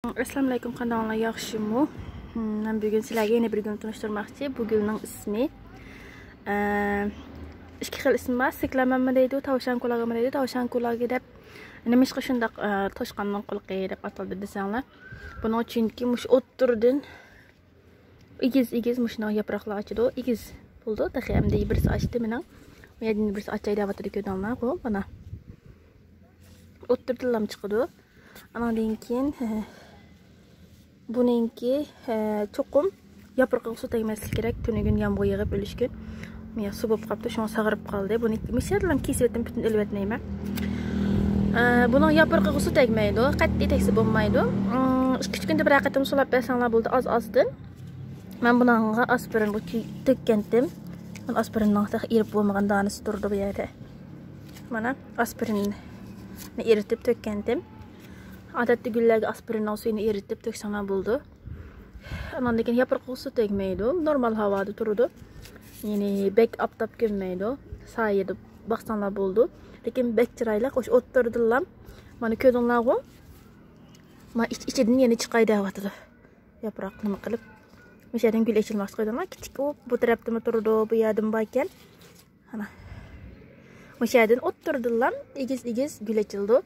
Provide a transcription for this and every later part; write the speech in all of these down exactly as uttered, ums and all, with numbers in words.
ئەسسالامۇئەلەيكۇم، قانداقلار، ياخشىمۇ؟ مەن بۈگۈن سىلەرگە يەنە بىر گۈلنى تونۇشتۇرماقچى. بۇ گۈلنىڭ ئىسمى، ئە، ئىككى خىل ئىسمى بار. سىكلامەنمۇ دەيدۇ، تاۋشان كۇلاگىمۇ دەيدۇ. تاۋشان كۇلاگى دەپ نېمىشقا شۇنداق، ئە، توشقاننىڭ قۇلىقى دەپ ئاتالدى دېسەڭلار. بۇنىڭ چۈنكى مۇشۇ ئوتتۇرىدىن ئېگىز-ئېگىز مۇشۇنداق ياپراقلار ئاچىدۇ. ئېگىز بولىدۇ. تېخى ئەمدى بىرسى ئاچتى مېنىڭ. بۇ يەردىن بىرسى ئاچاي دەۋاتىدۇ، كۆردۈڭلارغۇ، مانا. ئوتتۇرىدىنلا چىقىدۇ. ئانىڭدىن كېيىن، ھە، بۇنىڭكى، ھە، چوقۇم ياپرىقىغا سۇ تەگمەسلىكى كېرەك. تۈنۈگۈن يامغۇر يېغىپ، ئۈلۈشكۈن. مانا سۇ بولۇپ قاپتۇ، شۇڭا ساغىرىپ قالدى. بۇنى مۇشۇ يەردىلا كېسىۋېتىم، پۈتۈن ئېلىۋەتمەيمەن. ئە، بۇنىڭ ياپرىقىغا سۇ تەگمەيدۇ، قەتئىي تەگسە بولمايدۇ. ئىم، ئىككى-ئۈچ كۈندە بىرەر قېتىم سۇلاپ بەرسەڭلار بولىدۇ، ئاز-ئازدىن. مەن بۇنىڭغا ئاسپىرىن بۇ كۈ-، تۆككەنتىم. مانا ئاسپىرىننىڭ تېخى ئېرىپ بولمىغان دانىسى تۇرىدۇ بۇ يەردە. مانا ئاسپىرىننى ئېرىتىپ تۆككەنتىم. ئادەتتە گۈللەرگە ئاسپىرىننىڭ سۈيىنى ئېرىتىپ تۆكسەڭلار بولىدۇ. ئاندىن كېيىن ياپرىقىغا سۇ تەگمەيدۇ. نورمال ھاۋادا تۇرىدۇ. يەنى بەك ئاپتاپ كۆرمەيدۇ. سايىدا باقساڭلار بولىدۇ. لېكىن بەك چىرايلىق. ئوش ئوتتۇرىدىلا. مانا كۆردۈڭلارغۇ. مانا ئىچ-، ئىچىدىن يەنە چىقاي دەۋاتىدۇ. ياپراق نېمە قىلىپ. مۇشۇ يەردىن گۈل ئېچىلماقچى قويدۇڭلار. كىچىك ئۇ بۇ تەرەپتىمۇ تۇرىدۇ. بۇ يەردىمۇ باركەن. ئانا. مۇشۇ يەردىن ئوتتۇرىدىلا ئېگىز-ئېگىز گۈل ئېچىلىدۇ.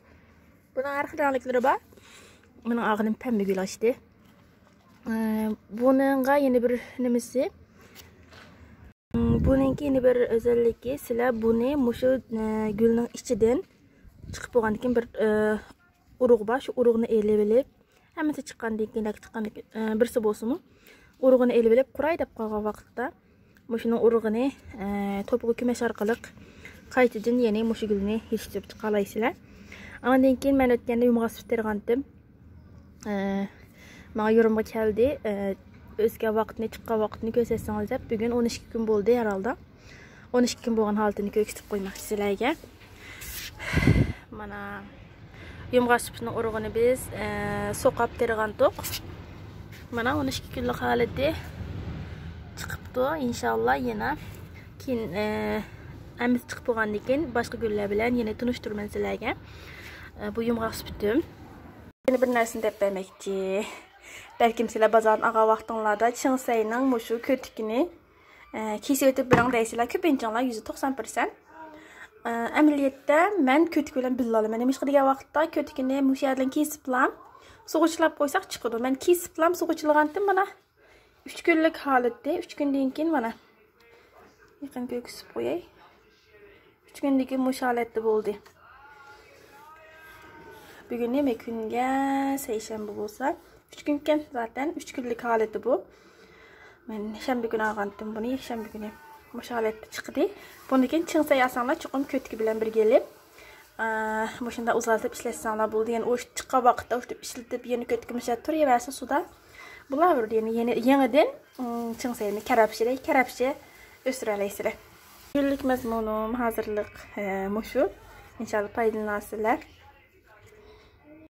بۇنىڭ ھەر خىل رەڭلىكلىرى بار. مېنىڭ ئالغىنىم پەمبە گۈل ئاچتى. ئە، بۇنىڭغا يەنە بىر نېمىسى. بۇنىڭكى يەنە بىر ئۆزەللىكى، سىلەر بۇنى مۇشۇ، ئە، گۈلنىڭ ئىچىدىن چىقىپ بولغاندىن كېيىن بىر، ئە، ئۇرۇق بار، شۇ ئۇرۇقنى ئېلىۋېلىپ، ھەممىسى چىققاندىن كېيىن، ياكى چىققاندىن كېيىن، ئە، بىرسى بولسىمۇ، ئۇرۇقىنى ئېلىۋېلىپ قۇراي دەپ قالغان ۋاقىتتا، مۇشۇنىڭ ئۇرۇقىنى، ئە، توپىغا كۆمۈش ئارقىلىق قايتىدىن يەنە مۇشۇ گۈلنى يېتىشتۈرۈپ چىقالايسىلەر. ئاندىن كېيىن مەن ئۆتكەندە يۇمغاق سۈپۈت تېرىغانتىم. ئە، ماڭا يورۇمغا كەلدى. ئە، ئۆسكەن ۋاقتىنى، چىققان ۋاقتىنى كۆرسەتسىڭىز دەپ، بۈگۈن ئون ئىككى كۈن بولدى ھەرھالدا. ئون ئىككى كۈن بولغان ھالىتىنى كۆرسىتىپ قويماقچى سىلەرگە. مانا، يۇمغاق سۈپۈتنىڭ ئۇرۇقىنى بىز، ئە، سوقاپ تېرىغانتۇق. مانا، ئون ئىككى كۈنلۈك ھالىتى چىقىپتۇ. ئىنشاللا يەنە كېيىن، ئە، ھەممىسى چىقىپ بولغاندىن كېيىن باشقا گۈللەر بىلەن يەنە تونۇشتۇرىمەن سىلەرگە. ئە، بۇ يۇمغاق سۈپۈتۈم. يەنە بىر نەرسىنى دەپ بەرمەكچى. بەلكىم سىلەر بازاردىن ئالغان ۋاقتىڭلاردا چىڭسەينىڭ مۇشۇ كۆتۈكىنى، ئە، كېسىۋېتىپ بېرىڭ دەيسىلەر. كۆپىنچىڭلار يۈزدە توقسان پىرسەنت. ئە، ئەمەلىيەتتە مەن كۆتۈك بىلەن بىللە ئالىمەن. نېمىشقا دېگەن ۋاقىتتا كۆتۈكىنى مۇشۇ يەردىن كېسىپلا سۇغا چىلاپ قويساق چىقىدۇ. مەن كېسىپلا سۇغا چىلىغانتىم، مانا، ئۈچ كۈنلۈك ھالىتى. ئۈچ كۈندىن كېيىن، مانا، يېقىن كۆرسىتىپ قوياي. ئۈچ كۈندىن كېيىن مۇشۇ ھالەتتە بولدى. بۈگۈن نېمە كۈنگە؟ سەيشەنبە بولسا، ئۈچ كۈنكەن زاتەن، ئۈچ كۈنلۈك ھالىتى بۇ. مەن شەنبە كۈنى ئالغانتىم بۇنى، يەكشەنبە كۈنى مۇشۇ ھالەتتە چىقتى. بۇندىن كېيىن چىڭسەي ئالساڭلار، چوقۇم كۆتۈكى بىلەن بىرگە ئېلىپ، ئە، مۇشۇنداق ئۇزارتىپ ئىشلەتسەڭلار بولدى. يەنى ئۇ چىققان ۋاقىتتا ئۇشتۇپ ئىشلىتىپ، يەنە كۆتۈكى مۇشۇ تۇرۇۋەرسە سۇدا، بۇلار بىر يەنە، يەنە يېڭىدىن، ئىم، چىڭسەينى كەرەپشىدەك، كەرەپشە ئۆستۈرەلەيسىلەر. بۈگۈنلۈك مەزمۇنۇم ھازىرلىق، ئە، مۇشۇ. ئىنشاللا پايدىلىنارسىلەر.